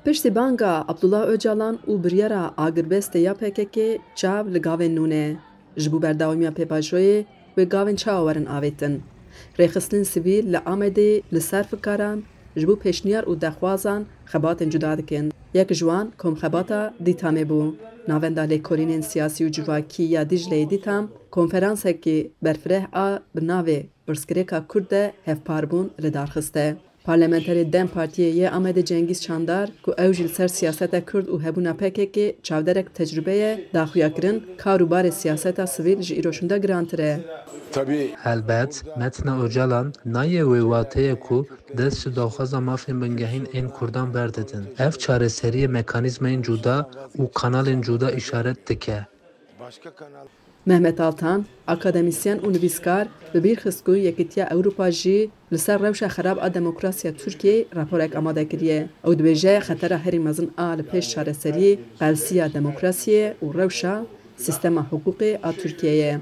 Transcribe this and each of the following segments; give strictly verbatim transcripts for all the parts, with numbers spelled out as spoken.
Piştî banga Abdullah Ocalan û biryara agirbestê ya P K K çav li gavên nû ne. Ji bo berdewamiya pêvajoyê wê gavên çawa werin avêtin? Rêxistinên sivîl li Amedê li ser fikaran ji bo pêşniyar û dexwazan xebatên cuda dikin. Yek ji wan komxebata Dîtamê bû. Navenda lêkolînên siyasî û civakî ya Dîcleyê Dîtam konferansekî berfireh a bi navê Pirsgirêka Kurd de hevparbûn li dar xiste. Parlamenterê dem Partiyê yê Amedê Cengîz Çandar, ku ew jî li ser siyaseta Kurd û hebûna P K K çavderek tecrûbe ye, da xuya kirin, kar û barê siyaseta sivîl ji îro şûnde girantir e. Tabii. Helbet, metna Ocalan nayê wê wateyê ku dest ji daxwaza mafên bingehîn ên Kurdan berdidin. Ev çareseriyê mekanîzmayên cuda û kanalên cuda îşaret dike. Mehmet Altan, akademîsyen û nivîskar, bi bîr xist ku Yekîtiya Ewropa jî li ser rewşa xerab a demokrasiya Tirkiyeyê raporek amade kiriye. Ew dibêje, xetera herî mezin a li pêş çareseriyê qelsiya demokrasiyê û rewşa sîstema hiqûqê a Tirkiyeyê ye.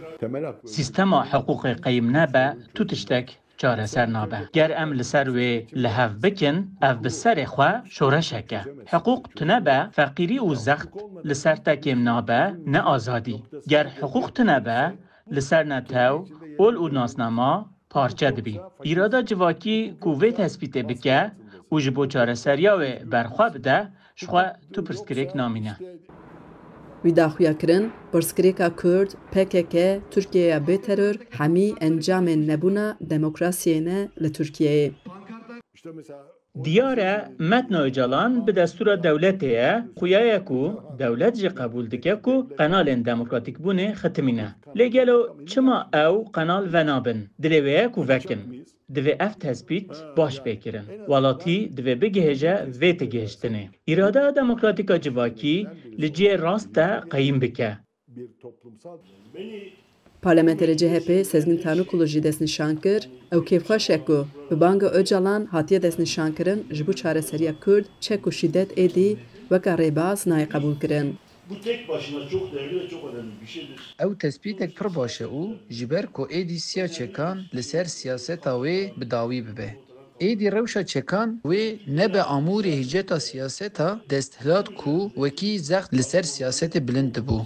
Sîstema hiqûqê qeyim nebe, tu tiştek çareser nabe. Ger em li ser wê li hev bikin, ev bi serê xwe şoreşek e. Hiqûq tune be, feqîrî û zext li ser te kêm nabe, ne azadî. Ger hiqûq tune be, li ser netew, ol û nasnama parçe dibî. Îrada civakî ku vê tespîtê bike û ji bo çareseriya wê berxwe bide, ji xwe tu pirsgirêk namîne. Wî daxuya kirin, pirsgirêka Kurd, P K K, Tirkiyeya bê teror, hemî encamên nebûna demokrasiyê ne li Tirkiyeyê. Diyar e, metna Ocalan bi destûra dewletê ye, xuya ye ku dewlet jî qebûl dike ku qenalên demokratîkbûnê xitimîne. Lê gelo çima ew qenal venabin? Dilê wê ye ku vekin. Divê ev tespît baş bê kirin. Welatî divê bigihêje vê tigihiştinê. Îrada demokratîk a civakî li cihê rast de qeyîm bike. Parlamenterê C H P Sezgin Tanrıkulu jî destnîşan kir, ew kêfxweş e ku bi banga Ocalan hatiye destnîşankirin ji bo çareseriya Kurd çek û şîdet êdî weke rêbaz nayê qebûlkirin. Bu tek başına çok değerli ve çok önemli bir şeydir. Ew tespîtek pir baş e û ji ber ku êdî siya çekan li ser siyaseta wê bi dawî bibe. Êdî rewşa çekan wê nebe amûrê hiceta siyaseta desthilat ku wekî zext li ser siyasetê bilind dibû.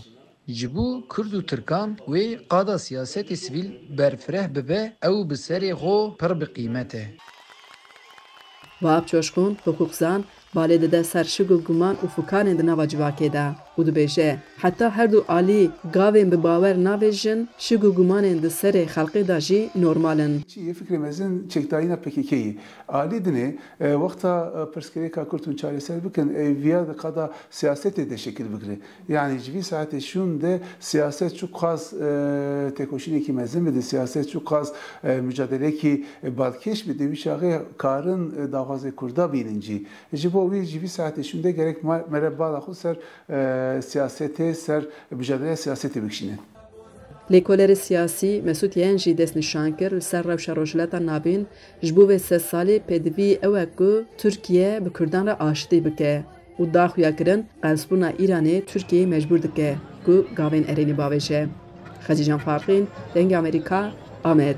Ji bo Kurd û Tirkan wê qada siyasetê sivîl berfireh bibe, ew bi serê xwe pir bi qîmet e. Vahap Coşkun, hiqûqzan, balê dide ser şik û guman û fikanên di nava civakê de û dibêje, heta her du alî gavên bi bawer navêjin, şik û gumanên di serê xelkê de jî normal in. Yê fikrê mezin çekdayîna P K K'yê. Alî dinê, e, wexta, e, pirsgirêka Kurd hûn çareser bikin, e, viya di qada siyasetê de şekil bigire. Yani ji vî saetê şûn de siyaset çiqas, e, têkoşînekî mezin bide, siyaset çiqas, e, mucadelekî, e, balkêş bide, wî çaxê karin, e, daxwazê Kurda bînin cî. Ji bo wî ji vî saetê şûn de gerek ma-, mere bala xwe ser, e, siyasetê, ser mucadeleya siyasetê bikişînin. Lêkolerê siyasî Mesûd Yen jî destnîşan kir, li ser rewşa Rojhilata Navîn ji bo vê sed salî pêdivî ew e ku Tirkiye bi Kurdan re aştî bike û da xuya kirin, qelsbûna Îranê Tirkiyeyê mecbûr dike ku gavên erênî bavêje. Xecîcan Farqîn, Dengê Amerîka, Amed.